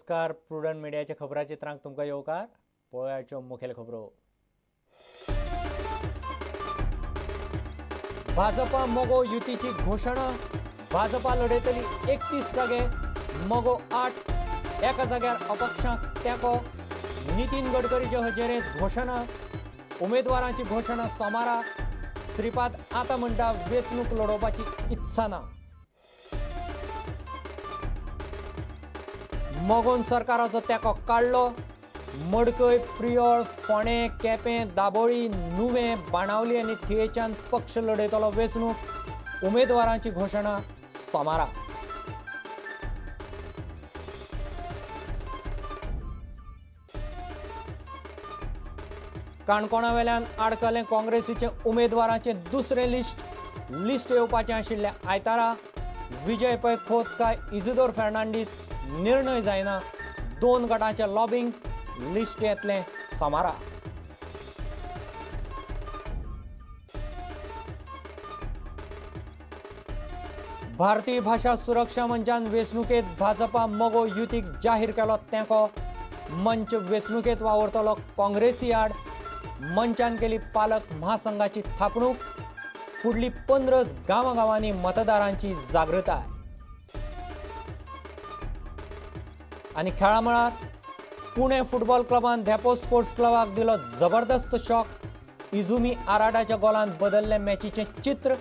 नमस्कार, प्रुडंट मिडियाच्या खबराचित्रांक तुमकां येवकार. पळोवयाच्यो मुखेल खबरो. भाजपा मगो युतीची घोशणा. भाजपा लढयतली 31 जागे, मगो 8. एका जाग्यार अपक्षांक तेंको. नितीन गडकरीचे हजेरेंत घोशणा. उमेदवारांची घोशणा सोमारा. श्रीपाद आतां म्हणटा वेंचणूक लडोवपाची इत्सा ना. मगोन सरकाराचो तेंको काडलो. मडकय, प्रियोळ, फोंडें, केपें, दाबोळी, नुवें, बाणावली आनी थियेच्यान पक्ष लडयतलो वेंचणूक. उमेदवारांची घोशणा सोमारा. काणकोणा वेल्यान आडकलें काँग्रेसीचे उमेदवारांचें दुसरें लिस्ट. लिस्ट येवपाचें आशिल्लें आयतारा. विजय पै खोत काय इजिदोर फेर्नांडीस निर्णय जायना. दोन गटांचें लॉबिंग. लिस्ट येतलें सोमारा. भारतीय भाशा सुरक्षा मंचान वेंचणुकेंत भाजपा मगो युतीक जाहीर केलो तेंको. मंच वेंचणुकेंत वावुरतलो काँग्रेसी आड. मंचान केली पालक महासंघाची थापणूक. फुडली 15 गांवागांवांनी मतदारांची जागृताय. आनी खेळा मळार पुणे फुटबॉल क्लबान धेपो स्पोर्ट्स क्लबाक दिलो जबरदस्त शॉक. इजुमी आराडाच्या गोलान बदललें मॅचीचें चित्र.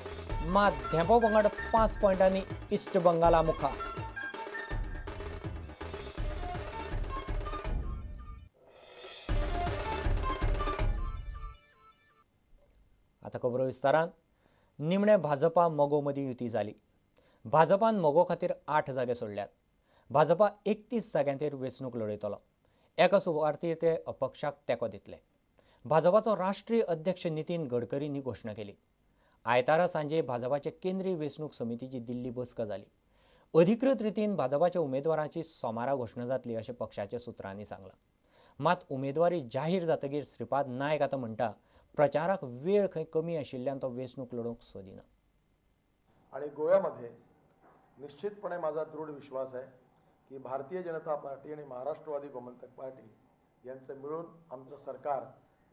मात धेपो पंगड 5 पॉयंटांनी इस्ट बंगाला मुखार. आतां खबरो विस्तारान. निमणे भाजपा मगो मदीं युती जाली. भाजपान मगो खातीर 8 जागे सोडल्यात. भाजपा 31 जाग्यांचेर वेंचणूक लडयतलो. एका सुवातेर ते अपक्षाक तेंको दितले. भाजपाचो राष्ट्रीय अध्यक्ष नितीन गडकरींनी ही घोशणा केली. आयतारा सांजे भाजपाचे केंद्रीय वेंचणूक समितीची दिल्ली बसका जाली. अधिकृत रितीन भाजपाच्या उमेदवारांची सोमारा घोशणा जातली अशें पक्षाच्या सुत्रांनी सांगलां. मात उमेदवारी जाहीर जातकीर श्रीपाद नायक आतां म्हणटा प्रचाराक वेळ खंय कमी आशिल्ल्यान तो वेंचणूक लडोवंक सोदिना. आणि गोव्यामध्ये निश्चितपणे माझा दृढ विश्वास आहे की भारतीय जनता पार्टी आणि महाराष्ट्रवादी गोमंतक पार्टी यांचं मिळून आमचं सरकार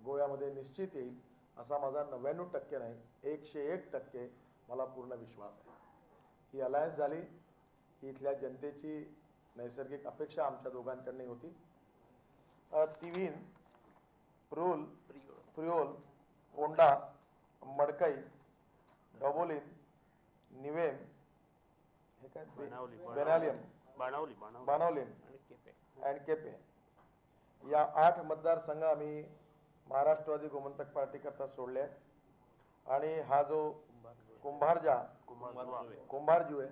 गोव्यामध्ये निश्चित येईल असा माझा 99% नाही 101% मला पूर्ण विश्वास आहे. ही अलायन्स झाली ही इथल्या जनतेची नैसर्गिक अपेक्षा आमच्या दोघांकडून होती. तिवीन, प्रुल, प्रियोल, पोंडा, मडकई, डबोलिम, निवेम, हे काय बेनालियम, बाणावलीम अँड केपे या 8 मतदारसंघ आम्ही महाराष्ट्रवादी गोमंतक पार्टीकरता सोडले आहेत. आणि हा जो कुंभारजुवे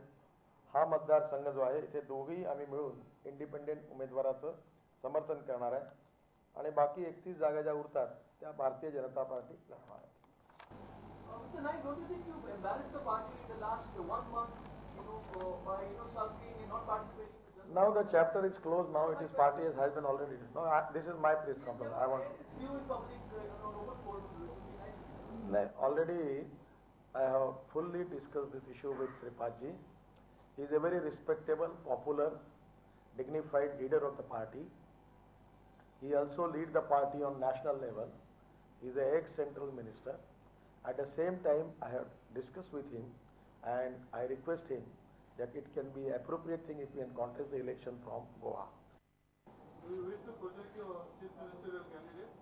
हा मतदारसंघ जो आहे इथे दोघेही आम्ही मिळून इंडिपेंडेंट उमेदवाराचं समर्थन करणार आहे. आणि बाकी 31 जागा ज्या उरतात त्या भारतीय जनता पार्टी लढणार आहे. Now the chapter is closed. Now it is party has been already. No, this is my press conference. I want. No, already I have fully discussed this issue with Sripadji. He is a very respectable, popular, dignified leader of the party. He also lead the party on national level. He is an ex-central minister. At the same time, I have discussed with him and I request him that it can be appropriate thing if we can contest the election from Goa. Do you wish to project your chief ministerial candidate?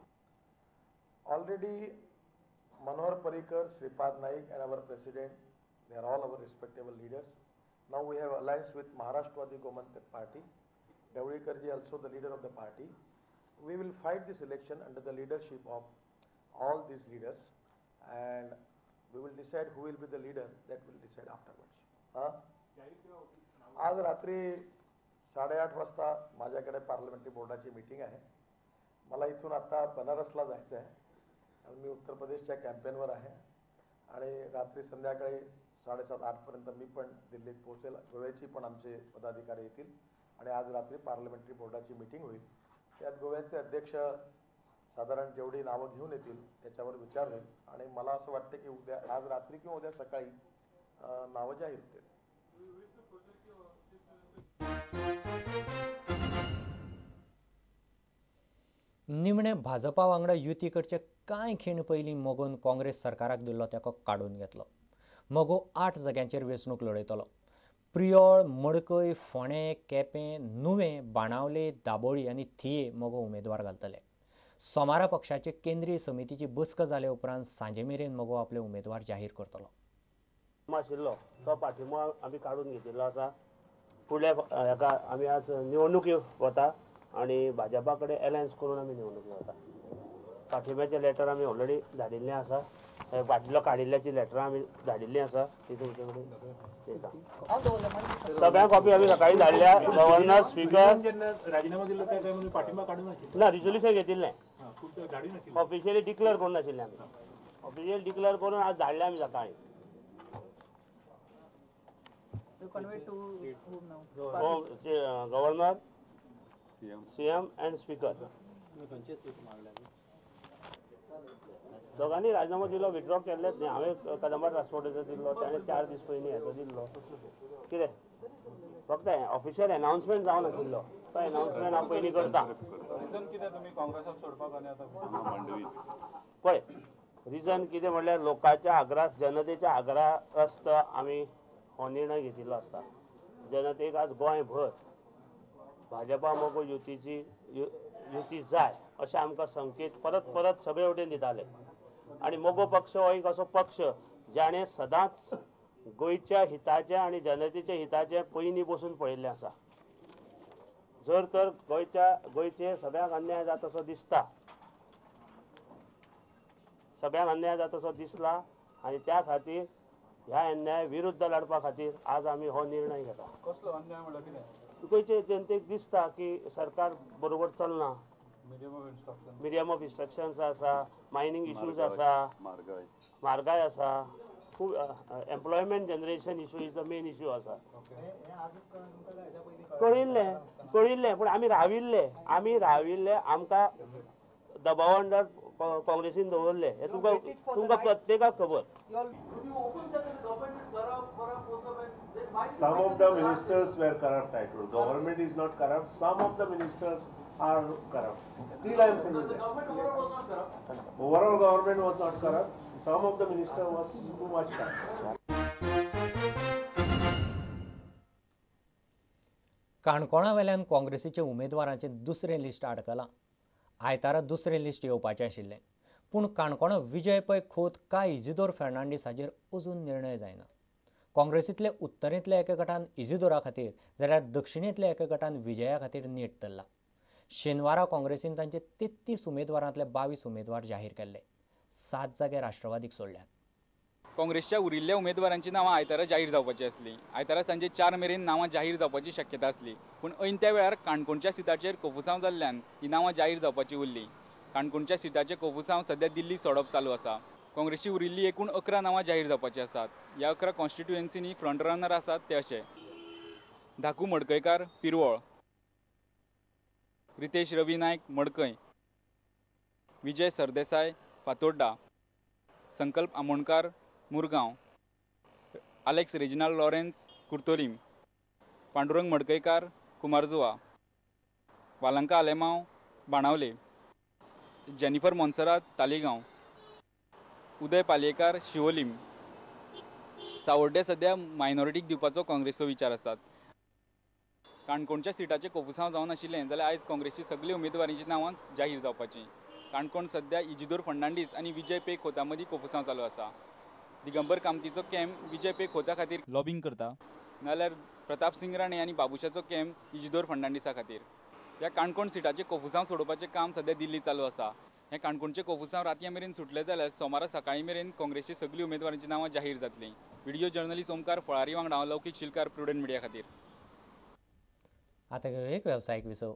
Already Manohar Parrikar, Sripad Naik and our president, they are all our respectable leaders. Now we have alliance with Maharashtrawadi Gomantak Party. Dhavalikar ji also the leader of the party. We will fight this election under the leadership of all these leaders and we will decide who will be the leader, that will decide afterwards. Huh? आज रात्री 8:30 वाजता माझ्याकडे parliamentary बोर्डाची meeting आहे. मला इथून आता बनारसला जायचं आहे आणि मी उत्तर प्रदेशच्या कॅम्पेनवर आहे आणि रात्री संध्याकाळी 7:30-8 पर्यंत मी पण दिल्लीत पोहोचेल. गोव्याची पण आमचे पदाधिकारी येतील आणि आज रात्री पार्लमेंटरी बोर्डाची मीटिंग होईल. त्यात गोव्याचे अध्यक्ष साधारण जेवढी नावं घेऊन येतील त्याच्यावर विचार होईल आणि मला असं वाटतं की उद्या आज रात्री किंवा उद्या सकाळी नावं जाहीर होतील. निमणे भाजपा वांगडा युती करचे कांय खीण पयलीं मगोन काँग्रेस सरकाराक दिल्लो तेंको काडून घेतलो. मगो 8 जाग्यांचेर वेंचणूक लढयतलो. प्रियोळ, मडकय, फोंडें, केपें, नुवें, बाणावले, दाबोळी आनी थिये मगो उमेदवार घालतले. सोमारा पक्षाचे केंद्रीय समितीची बसका जाले उपरांत सांजे मेरेन मगो आपले उमेदवार जाहीर करतलो. आशिल्लो तो पाठिंबो आमी काडून घेतिल्लो आसा. फुडल्या हेका आमी आज निवडणुकी वता आनी भाजपा कडेन एलायन्स करून आमी निवडणुकी वता. पाठिंब्याचें लेटर आमी ऑलरेडी धाडिल्लें आसा. फाटलो काडिल्ल्याची लेटरां आमी धाडिल्लीं आसा ती तुमचे कडेन दिता. सगळ्या कॉपी आमी सकाळी धाडल्या. गव्हर्नर, स्पीकर राजिनामो दिलो त्या टायमार पाठिंबा काडून ना, रिजोल्युशन घेतिल्लें, ऑफिशियली डिक्लेअर करून नाशिल्लें. आमी ऑफिशियली डिक्लेअर करून आज धाडलें आमी सकाळी. Governor, CM and speaker दोगांनी राजिनामो दिलो, विथड्रॉ केल्लेच न्ही. हांवें कदंबा ट्रान्सपोर्टाचो दिल्लो, ताणें 4 दीस पयलीं हेचो दिल्लो. कितें फक्त ऑफिशियल एनावन्समेंट जावन आशिल्लो, तो एनावन्समेंट हांव पयलीं करता. पळय रिजन कितें म्हणल्यार लोकांच्या आग्रास, जनतेच्या आग्रास्त आमी हो निर्णय घेतिल्लो आसता. जनतेक आज गोंयभर भाजपा मगो युतीची युती जाय अशें आमकां संकेत परत परत सगळे वटेन दिताले. आनी मगो पक्ष हो एक असो पक्ष जाणें सदांच गोंयच्या हिताचें आनी जनतेच्या हिताचें पयलीं बसून पळयल्लें आसा. जर तर गोंयचेर सगळ्यांक अन्याय जाता असो दिसता, सगळ्यांक अन्याय जाता असो दिसला आनी त्या खातीर ह्या अन्याय विरुद्ध लढपा खातीर आज आमी हो निर्णय घेता. कसलो अन्याय म्हणल्यार कितें? गोंयचे जनतेक दिसता की सरकार बरोबर चलना. मिडियम ऑफ इन्स्ट्रक्शन्स आसा, मायनींग इश्यूज आसा, म्हारगाय आसा, खूब employment generation issue is the main issue आसा. कळिल्लें कळिल्लें, पूण आमी राविल्ले, आमकां दबाव अंडर काँग्रेसीन दवरले हें तुमकां तुमकां प्रत्येकाक खबर. Some of the ministers were corrupt, I told. Government is not corrupt. Some of the ministers are corrupt. Still I am saying that. The government overall was not corrupt. Overall government was not corrupt. Some of the minister was too much corrupt. काणकोणा वेल्यान काँग्रेसीच्या उमेदवारांचें दुसरें list आडकलां. आयतारा दुसरें list येवपाचें आशिल्लें, पूण काणकोणा विजय पै खोत काय इजिदोर फेर्नांडीस हाजेर अजून निर्णय जायना. काँग्रेसींतले उत्तरेंतल्या एका गटान इजिदोरा खातीर जाल्यार दक्षिणेंतल्या एका गटान विजया खातीर नेट धरला. शेनवारा काँग्रेसीन तांचे 33 उमेदवारांतले 22 उमेदवार जाहीर केल्ले. 7 जागे राष्ट्रवादीक सोडल्यात. काँग्रेसच्या उरिल्ल्या उमेदवारांची नांवां आयतारा जाहीर जावपाची आसली. आयतारा सांजे 4 मेरेन नांवां जाहीर जावपाची शक्यता आसली, पूण ऐन त्या वेळार काणकोणच्या सिटाचेर कोफुसांव जाल्ल्यान ही नांवां जाहीर जावपाची उरली. काणकोणच्या सिटाचें कोफुसांव सद्या दिल्ली सोडप चालू आसा. काँग्रेसची उरिल्ली एकूण 11 नांवां जाहीर जावपाची आसात. ह्या 11 कॉन्स्टिट्युएन्सीनी फ्रंट रनर आसात ते अशे: धाकू मडकयकार, पिरवळ; रितेश रवी नायक, मडकय; विजय सरदेसाय, फातोड्डा; संकल्प Amonkar, Murgaon; Alex Reginald Lawrence, Curtorim; Pandurang Madkaikar, Cumbarjua; Valanka Alemao, Benaulim; Jennifer Monserrate, Taleigao; Uday Palyekar, Siolim. Savarde सद्या मायनॉरिटीक दिवपाचो काँग्रेसीचो विचार आसात. काणकोणच्या सिटाचें कोफुसांव जावन आशिल्लें जाल्यार आयज काँग्रेसची सगळीं उमेदवारांची नांवां जाहीर जावपाचीं. काणकोण सद्या इजिदोर फर्नांडीस आनी विजय पै खोता मदीं कोफुसांव चालू आसा. दिगंबर कामतीचो कॅम्प विजय पै खोता खातीर लॉबींग करता, नाल्यार प्रताप सिंग राणे आनी बाबुशाचो कॅम्प इजिदोर फर्नांडीसा खातीर. ह्या काणकोण सिटाचें कोफुसांव सोडोवपाचें काम सद्या दिल्ली चालू आसा. हें काणकोणचें कोफुसांव रातयां मेरेन सुटलें जाल्यार सोमारा सकाळीं मेरेन काँग्रेसची सगळीं उमेदवारांची नांवां जाहीर जातलीं. व्हिडिओ जर्नलिस्ट ओमकार फळारी वांगडा लौकीक शिलकार, प्रुडंट मिडिया खातीर. आतां घेवया एक वेवसायीक विसव.